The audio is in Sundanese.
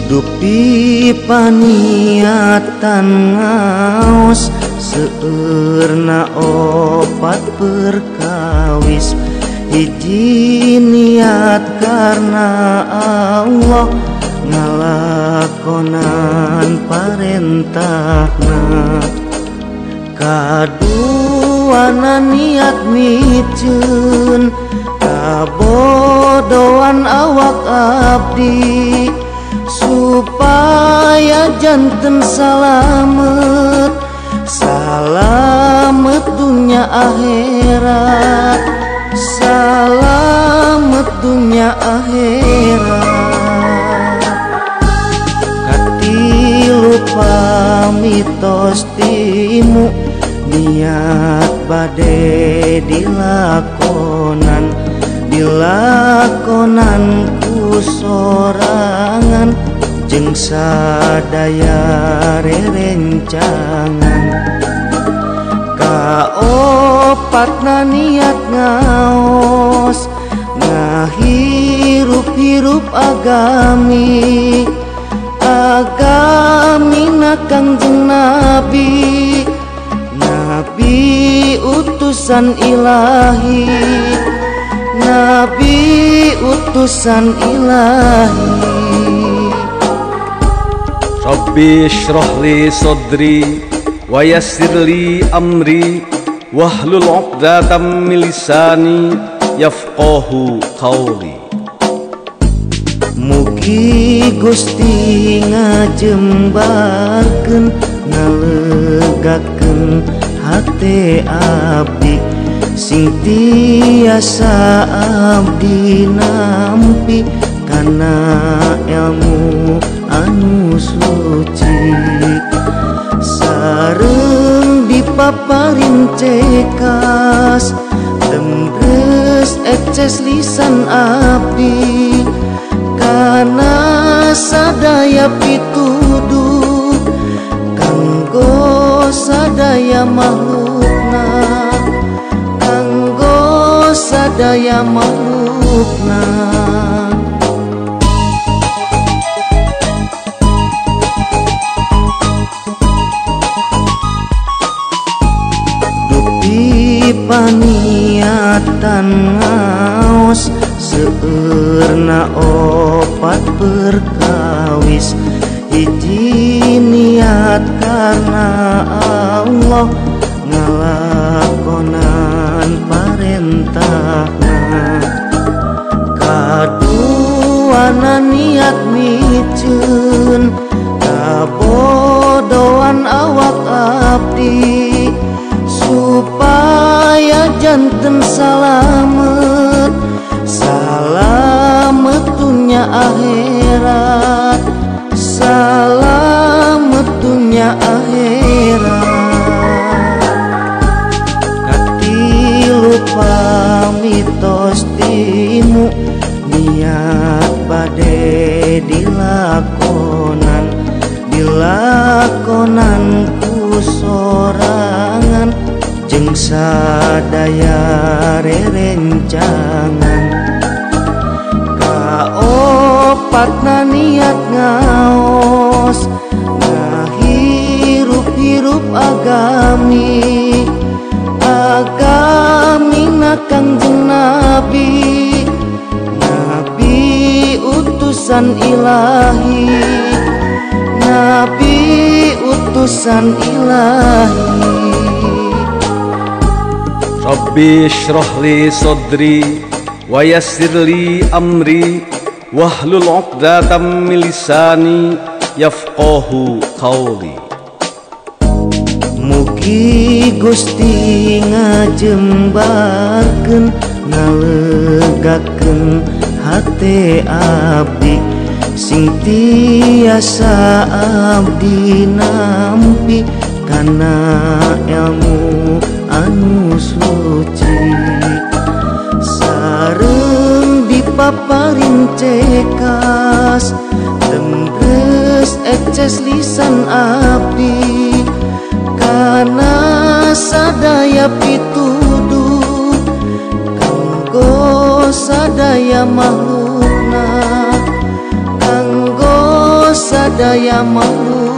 Dupi paniatan ngaos seueurna opat perkawis. Hiji niat karena Allah ngalakonan parentahna. Kaduana niat miceun kabodohan awak abdi supaya janten salamet, salamet dunya akhirat, salamet dunya akhirat. Katilu pamitos timu niat bade dilakonan, dilakonan ku sorangan jeung sadaya rerencangan. Kaopatna niat ngaos ngahirup-hirup agami, agamina Kangjeng Nabi, Nabi utusan ilahi, Nabi utusan ilahi. Rabbi shrah li sadri wa yassir li amri wahlul 'uqdatam min lisani yafqahu qawli. Mugi Gusti ngajembarkeun ngalegakeun hate abdi, sing tiasa abdi nampi kana ilmu anu suci. Sareng dipaparin cekas tembres eces lisan abdi kana sadaya pituduh kanggo sadaya makhlukna, kanggo sadaya makhlukna. Dupi paniatan ngaos seueurna opat perkawis. Hiji niat karena Allah ngalakonan parentahna. Kaduana niat miceun kabodohan awak abdi supaya janten salamet, salamet dunya akhirat, salamet dunya akhirat. Katilu pamitos timu niat bade dilakonan, dilakonan ku sorangan jeung sadaya rerencangan. Kaopatna niat ngaos ngahirup-hirup agami, agamina Kangjeng Nabi, Nabi utusan ilahi, Nabi utusan ilahi. Rabbi shrah li sadri wa yassir li amri wahlul 'uqdatam min lisani yafqahu qawli. Mugi Gusti ngajembarkeun ngalegakeun hate abdi, sing tiasa abdi nampi kana ilmu anu suci. Sareng dipaparin cekas tembres eces lisan abdi kana sadaya pituduh kanggo sadaya makhlukna, kanggo sadaya makhluk.